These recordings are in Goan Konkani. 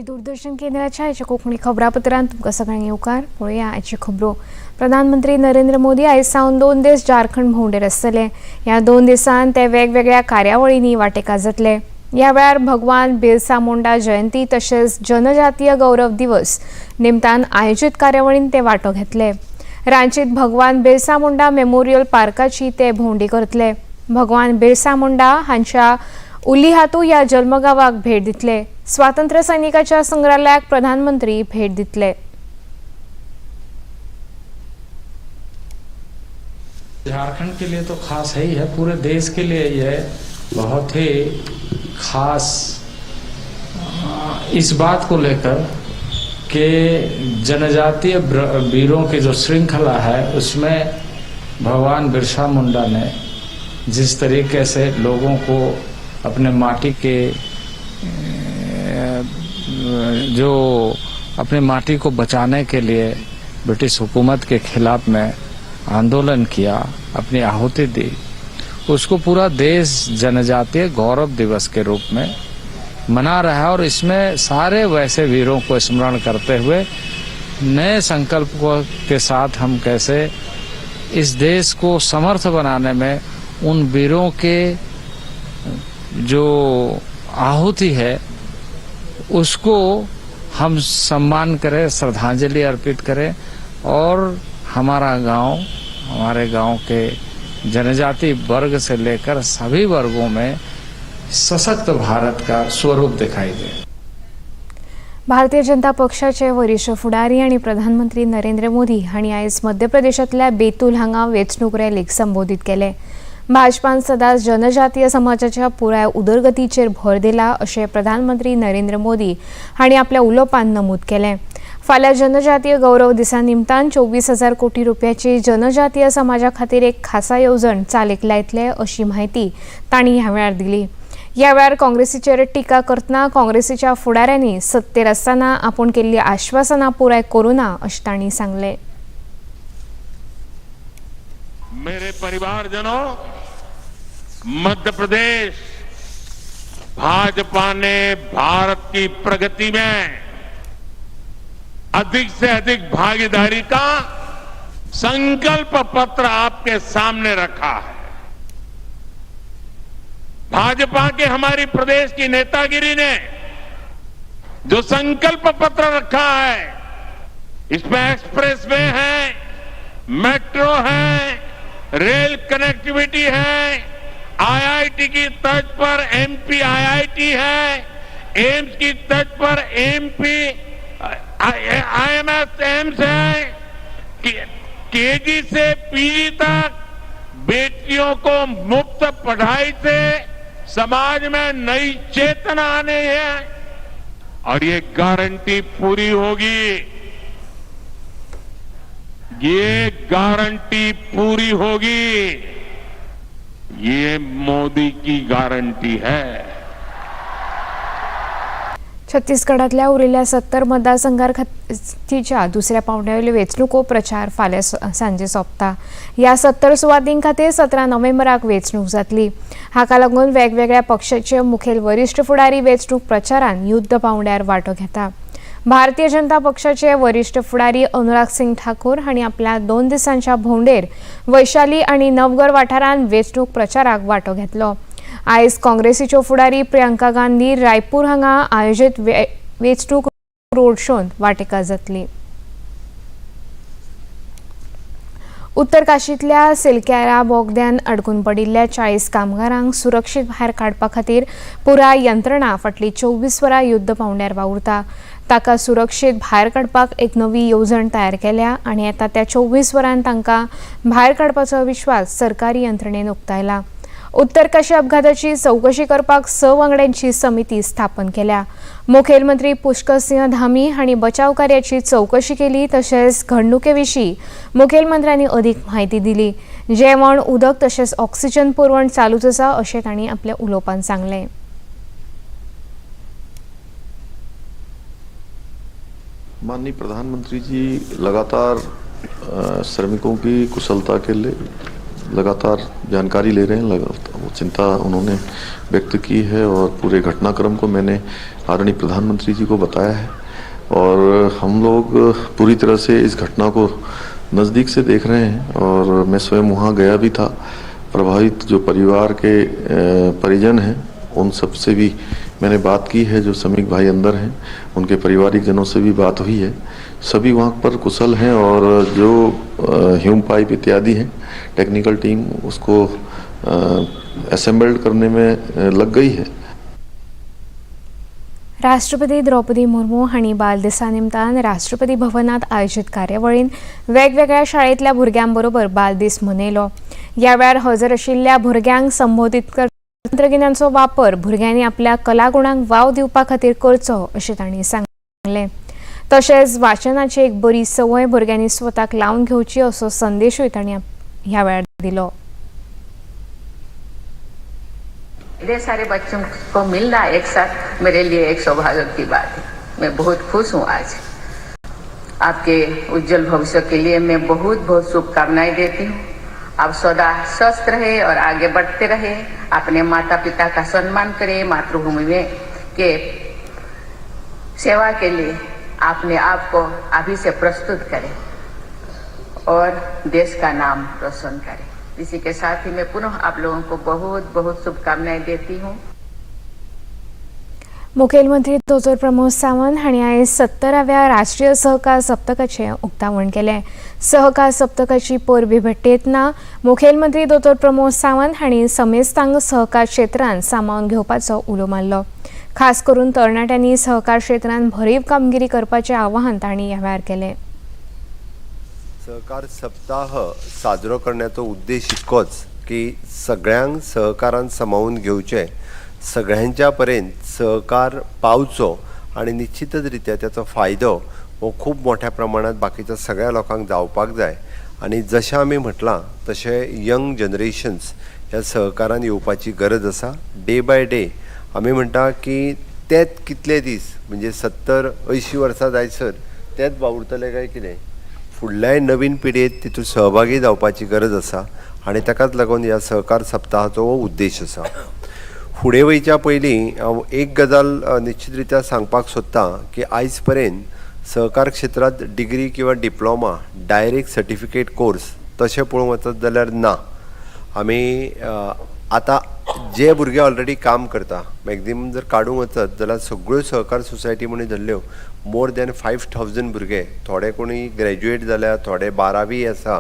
पणजी दूरदर्शन केंद्राच्या आयच्या कोंकणी खबरापत्रांत तुमकां सगळ्यांक येवकार. पळोवया आयच्यो खबरो. प्रधानमंत्री नरेंद्र मोदी आयज सावन 2 दीस झारखंड भोंवडेर आसतले. ह्या 2 दिसांत ते वेगवेगळ्या कार्यावळींनी वांटेकार जातले. ह्या वेळार भगवान बिरसा मुंडा जयंती तशेंच जनजातीय गौरव दिवस निमतान आयोजीत कार्यावळींत ते वांटो घेतले. रांचीत भगवान बिरसा मुंडा मेमोरियल पार्काची ते भोंवडी करतले. भगवान बिरसा मुंडा हांच्या उलिहातू ह्या जल्मगावाक भेट दितले. स्वातंत्र्य सैनिकाच्या संग्रहालयाक प्रधानमंत्री भेट दितले. झारखंड के लिए तो खास है ही है, पूरे देश के लिए यह बहुत ही खास इस बात को लेकर कि जनजातीय वीरों की जो श्रृंखला है उसमें भगवान बिरसा मुंडा ने जिस तरीके से लोगों को अपने माटी के जो अपने माटी को बचाने के लिए ब्रिटिश हुकूमत के खिलाफ में आंदोलन किया, अपनी आहुति दी, उसको पूरा देश जनजातीय गौरव दिवस के रूप में मना रहा है। और इसमें सारे वैसे वीरों को स्मरण करते हुए नए संकल्प के साथ हम कैसे इस देश को समर्थ बनाने में उन वीरों के जो आहुति है उसको हम सम्मान करें, श्रद्धांजलि अर्पित करें और हमारा गांव, हमारे गांव के जनजाति वर्ग से लेकर सभी वर्गों में सशक्त भारत का स्वरूप दिखाई दे। भारतीय जनता पक्षाचे वरिष्ठ फुडारी आनी प्रधानमंत्री नरेंद्र मोदी हांणी आयज मध्य प्रदेशांतल्या बेतूल हांगा वेंचणूक रॅलीक संबोधीत केले. भाजपान सदांच जनजातीय समाजाच्या पुराय उदरगतीचेर भर दिला अशें प्रधानमंत्री नरेंद्र मोदी हांणी आपल्या उलोवपांत नमूद केलें. फाल्यां जनजातीय गौरव दिसा निमतान 24,000 कोटी रुपयाची जनजातीय समाजा खातीर एक खासा येवजण चालीक लायतले अशी म्हायती तांणी ह्या वेळार दिली. ह्या वेळार काँग्रेसीचेर टिका करतना काँग्रेसीच्या फुडाऱ्यांनी सत्तेर आसतना आपूण केल्ली आश्वासनां पुराय करूं ना अशें तांणी सांगलें. मेरे परिवारजनों, मध्य प्रदेश भाजपा ने भारत की प्रगति में अधिक से अधिक भागीदारी का संकल्प पत्र आपके सामने रखा है। भाजपा के हमारी प्रदेश की नेतागिरी ने जो संकल्प पत्र रखा है, इसमें एक्सप्रेस वे है, मेट्रो है, रेल कनेक्टिविटी है, आईआईटी की तर्ज पर एमपी आईआईटी है, एम्स की तर्ज पर एमपी आईएमएस एम्स है, केजी से पीजी तक बेटियों को मुफ्त पढ़ाई से समाज में नई चेतना आनी है और ये गारंटी पूरी होगी, ये गारंटी पूरी होगी, ये मोदी की गारंटी है। छत्तीसगडातल्या उरिल्ल्या 70 मतदारसंघार खातीरच्या दुसऱ्या पावंड्यावेल्यो वेंचणुको प्रचार फाल्यां सांजे सोंपता. ह्या 70 सुवातीं खातीर 17 नोव्हेंबराक वेंचणूक जातली. हाका लागून वेगवेगळ्या पक्षाचे मुखेल वरिश्ठ फुडारी वेंचणूक प्रचारान युद्ध पावंड्यार वांटो घेता. भारतीय जनता पक्षाचे वरिश्ठ फुडारी अनुराग सिंग ठाकूर हांणी आपल्या 2 दिसांच्या भोंवडेर वैशाली आनी नवगर वाठारांत वेंचणूक प्रचाराक वांटो घेतलो. आयज काँग्रेसीच्यो फुडारी प्रियंका गांधी रायपूर हांगा आयोजीत वेंचणूक रोड शोंत वांटेकार जातली. उत्तर काशींतल्या सिलक्यारा बोगद्यान अडकून पडिल्ल्या 40 कामगारांक सुरक्षीत भायर काडपा खातीर पुराय यंत्रणा फाटलीं 24 वरां युद्ध पावंड्यार वावुरता. ताका सुरक्षीत भायर काडपाक एक नवी येवजण तयार केल्या आनी येता त्या 24 वरांत तांकां भायर काडपाचो विश्वास सरकारी यंत्रणेन उक्तायला. उत्तर काशी अपघाताची चवकशी करपाक 6 वांगड्यांची समिती स्थापन केल्या. मुखेलमंत्री पुष्कर सिंह धामी हांणी बचाव कार्याची चवकशी केली तशेंच घडणुके विशीं मुखेलमंत्र्यांनी अदीक म्हायती दिली. जेवण, उदक तशेंच ऑक्सिजन पुरवण चालूच आसा अशें तांणी आपल्या उलोवपांत सांगलें. माननीय प्रधानमंत्री जी लगातार श्रमिकों की कुशलता के लिए लगातार जानकारी ले रहे हैं, लगातार चिंता उन्होंने व्यक्त की है और पूरे घटनाक्रम को मैंने आदरणीय प्रधानमंत्री जी को बताया है और हम लोग पूरी तरह से इस घटना को नज़दीक से देख रहे हैं और मैं स्वयं वहाँ गया भी था। प्रभावित जो परिवार के परिजन हैं, उन सब से भी मैंने बात की है। जो श्रमिक भाई अंदर हैं, उनके पारिवारिक जनों से भी बात हुई है। सभी वहाँ पर कुशल हैं और जो ह्यूम पाइप इत्यादि हैं, टेक्निकल टीम उसको असेंबल्ड करने में लग गई है। राष्ट्रपती द्रौपदी मुर्मू हांणी बाल दिसा निमतान राष्ट्रपती भवनात आयोजीत कार्यावळीन वेगवेगळ्या शाळेंतल्या भुरग्यांबरोबर बाल दीस मनयलो. ह्या वेळार हजर आशिल्ल्या भुरग्यांक संबोधीत कर तंत्रगिन्यानाचो वापर भुरग्यांनी आपल्या कलागुणांक वाव दिवपा खातीर करचो अशें तांणी सांगलें. तशेंच वाचनाची एक बरी संवय भुरग्यांनी स्वताक लावन घेवची असो संदेशूय तांणी ह्या वेळार दिलो. इतने सारे बच्चों को मिलना एक साथ मेरे लिए एक सौभाग्य की बात है। मैं बहुत खुश हूँ आज। आपके उज्जवल भविष्य के लिए मैं बहुत बहुत शुभकामनाएं देती हूँ। आप सदा स्वस्थ रहे और आगे बढ़ते रहे। अपने माता पिता का सम्मान करें। मातृभूमि में के सेवा के लिए अपने आप को अभी से प्रस्तुत करें और देश का नाम रोशन करें। इसी के साथ ही मैं पुनः आप लोगों को बहुत बहुत शुभकामनाएं देती हूँ। मुखेलमंत्री दोतोर प्रमोद सावंत हांणी आयज 70व्या राष्ट्रीय सहकार सप्तकाचें उक्तावण केलें. सहकार सप्तकाची परबी भेटयतना मुखेलमंत्री दोतोर प्रमोद सावंत हांणी समेस्तांक सहकार क्षेत्रांत सामावून घेवपाचो उलो मारलो. खास करून तरणाट्यांनी सहकार क्षेत्रांत भरीव कामगिरी करपाचें आवाहन तांणी ह्या वेळार केलें. सहकार सप्ताह साजरो करण्याचो उद्देश इतकोच की सगळ्यांक सहकारान सामावून घेवचें, सगळ्यांच्या पर्यंत सहकार पावचो आनी निश्चितच रित्या त्याचो फायदो हो खूब मोठ्या प्रमाणात बाकीच्या सगळ्या लोकांक जावपाक जाय. आनी जशें आमी म्हटलां तशें यंग जनरेशन्स ह्या सहकारान येवपाची गरज आसा. डे बाय डे आमी म्हणटा की तेच कितले दीस, म्हणजे 70-80 वर्सां जायसर तेच वावुरतले काय कितें, फुडल्याय नवीन पिळगेत तितूंत सहभागी जावपाची गरज आसा आनी ताकाच लागून ह्या सहकार सप्ताहाचो हो उद्देश आसा. फुडें वयच्या पयलीं हांव एक गजाल निश्चित रित्या सांगपाक सोदतां की आयज पर्यंत सहकार क्षेत्रांत डिग्री किंवा डिप्लोमा, डायरेक्ट सर्टिफिकेट कोर्स तशें पळोवंक वचत जाल्यार ना. आमी आतां जे भुरगे ऑलरेडी काम करता, मॅक्झिमम जर काडूंक वचत जाल्यार सगळ्यो सहकार सोसायटी म्हणून धरल्यो, मोर दॅन 5000 भुरगे, थोडे कोणी ग्रॅज्युएट जाल्या, थोडे बारावी आसा,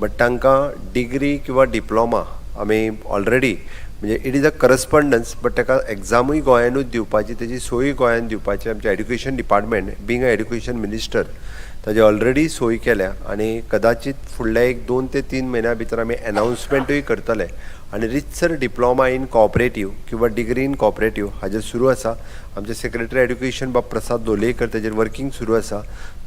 बट तांकां डिग्री किंवा डिप्लोमा आमी ऑलरेडी, म्हणजे it is a correspondence, but ताका एग्जामूय गोंयानूच दिवपाची, तेजी सोय गोंयान दिवपाची आमचें education department, being a education minister, ताजी ऑलरेडी सोय केल्या. आनी कदाचीत फुडल्या एक 2 ते 3 म्हयन्या भितर आमी एनावन्समेंटूय करतले आनी रितसर डिप्लोमा इन कॉपरेटीव किंवा डिग्री इन कॉपरेटीव हाजेर सुरू आसा. आमचे सेक्रेटरी एड्युकेशन बाब प्रसाद लोलयेकर तेजेर वर्कींग सुरू आसा.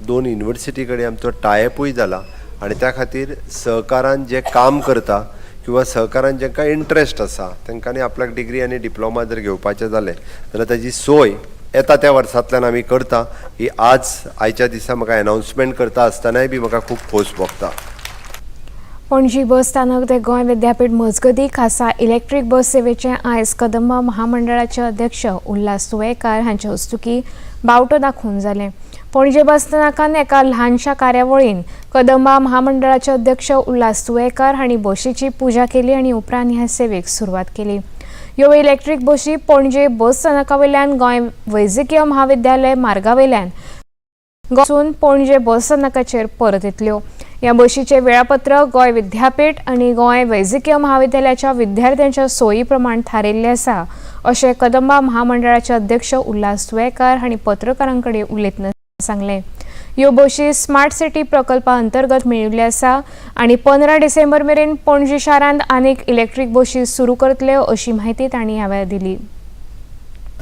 दोन युनिवर्सिटी कडेन आमचो टायअपूय जाला आनी त्या खातीर सहकारान जे काम करता किंवा सहकारान जांकां इंट्रस्ट आसा, तांकांनी आपल्याक डिग्री आनी डिप्लोमा जर घेवपाचें जालें जाल्यार ताजी सोय येता त्या वर्सांतल्यान आमी करता. ही आज आयच्या दिसा म्हाका एनावन्समेंट करता आसतनाय बी म्हाका खूब खोस भोगता. पणजी बस स्थानक ते गोंय विद्यापीठ मजगती खासा इलेक्ट्रीक बस सेवेचें आयज कदंबा महामंडळाचे अध्यक्ष उल्हास तुयेकार हांचे हस्तुकी बावटो दाखोवन जालें. पणजे बस स्थानकान एका ल्हानशा कार्यावळीन कदंबा महामंडळाचे अध्यक्ष उल्हास तुयेकार हांणी बशीची पुजा केली आनी उपरांत ह्या सेवेक सुरवात केली. ह्यो इलेक्ट्रीक बशी पणजे बस स्थानका वयल्यान गोंय वैजकीय महाविद्यालय मार्गा वयल्यान वचून पणजे बस स्थानकाचेर परत येतल्यो. ह्या बशीचें वेळापत्रक गोंय विद्यापीठ आनी गोंय वैजकीय महाविद्यालयाच्या विद्यार्थ्यांच्या सोयी प्रमाण थारायिल्लें आसा, अशें कदंबा महामंडळाचे अध्यक्ष उल्हास तुयेकार हांणी पत्रकारां कडेन उलयतना सांगलें. ह्यो बशी स्मार्ट सिटी प्रकल्पा अंतर्गत मेळिल्ल्यो आसा आनी 15 डिसेंबर मेरेन पणजी शारांत आनीक इलेक्ट्रीक बशी सुरू करतले, अशी म्हायती तांणी ह्या वेळार दिली.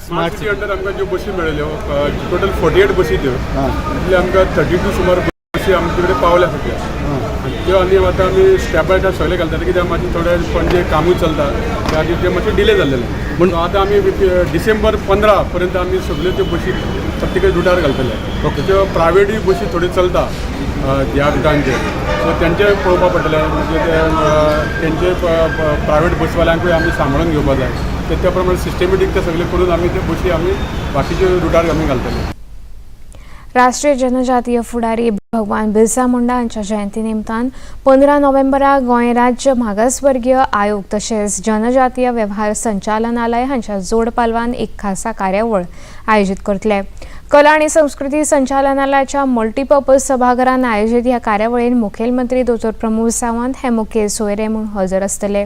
स्मार्ट सिटी अंडर आमकां ज्यो बशी मेळ्ळ्यो, टोटल 48 बशी त्यो, तितले आमकां 32 सुमार बशी आमचे कडेन पावल्या सद्या. आनी त्यो आनी आतां आमी स्टेप बाय स्टेप सगळे घालतले कित्याक मातशें थोडे पणजे कामूय चलता, त्या खातीर ते मातशें डिले जाल्लेले. पूण आतां आमी डिसेंबर 15 पर्यंत आमी सगळ्यो त्यो बशी प्रत्येक रुटार घालतले. त्यो प्रायवेटूय बशी थोड्यो चलता ह्या रुटांचेर, सो तेंचे पळोवपा पडटलें. म्हणजे ते तेंचे प्रायवेट बसवाल्यांकूय आमी सांबाळून घेवपा जाय. ते त्या प्रमाणे सिस्टमॅटीक ते सगळे करून आमी ते बशी आमी बाकीचे रुटार आमी घालतले. राष्ट्रीय जनजातीय फुडारी भगवान बिरसा मुंडा हांच्या जयंती निमतान 15 नोव्हेंबराक गोंय राज्य मागासवर्गीय आयोग तशेंच जनजातीय वेव्हार संचालनालय हांच्या जोड पालवान एक खासा कार्यावळ आयोजीत करतले. कला आनी संस्कृती संचालनालयाच्या मल्टीपर्पज सभाघरान आयोजीत ह्या कार्यावळीन मुखेलमंत्री दोतोर प्रमोद सावंत हे मुखेल सोयरे म्हूण हजर आसतले.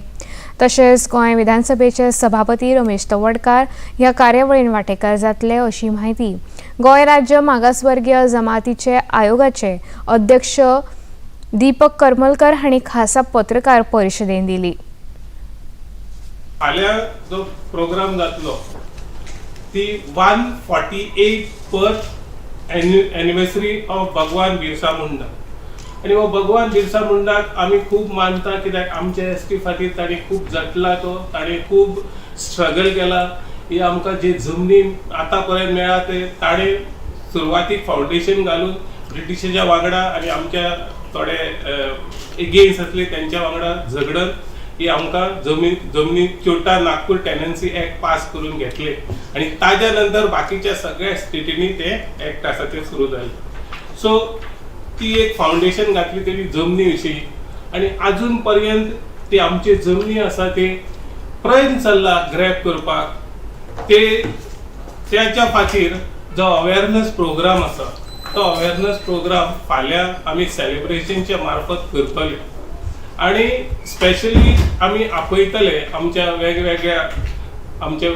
तशेंच गोंय विधानसभेचे सभापती रमेश तवडकार ह्या कार्यावळीन वांटेकार जातले, अशी म्हायती गोंय राज्य मागासवर्गीय जमातीचे आयोगाचे अध्यक्ष दीपक करमलकर हांणी खासा पत्रकार परिशदेन दिली. फाल्यां जो प्रोग्राम जातलो ती 148 birth anniversary of Bhagwan Birsa Munda. आनी हो भगवान बिरसा मुंडाक आमी खूब मानता, कित्याक आमचे एस टी खातीर ताणें खूब झटला, तो ताणें खूब स्ट्रगल केला. ही आमकां जी जमनी आतां पर्यंत मेळ्ळा ते ताणें सुरवातीक फावंडेशन घालून ब्रिटिशाच्या वांगडा आनी आमच्या थोडे एगेन्स्ट आसले तेंच्या वांगडा झगडत ही आमकां जमनी चोटा नागपूर टेनन्सी एक्ट पास करून घेतले आनी ताज्या नंतर बाकीच्या सगळ्या स्टेटींनी ते एक्ट आसा ते सुरू जाले. सो ती एक फावंडेशन घातली तेणी जमनी विशीं आनी अजून पर्यंत ती आमची जमनी आसा ते प्रयत्न चल्ला ग्रॅब करपाक. ते त्याच्या खातीर जो अवेरनस प्रोग्राम आसा तो अवेरनस प्रोग्राम फाल्यां आमी सेलिब्रेशनच्या मार्फत करतले आनी स्पेशली आमी आपयतले आमच्या वेगवेगळ्या आमच्या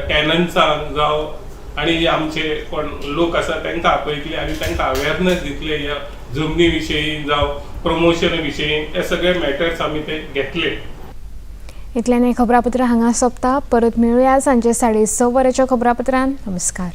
टॅनन्सांक जावं आनी जे आमचे कोण लोक आसा तांकां आपयतले आनी तांकां अवेरनस दितले ह्या जमनी विशयी जावं प्रमोशन विशयी. हे सगळे मॅटर्स आमी ते घेतले. इतल्यान हें खबरापत्र हांगा सोंपता. परत मेळुया सांजे 6:30 वरांच्या खबरापत्रान. नमस्कार.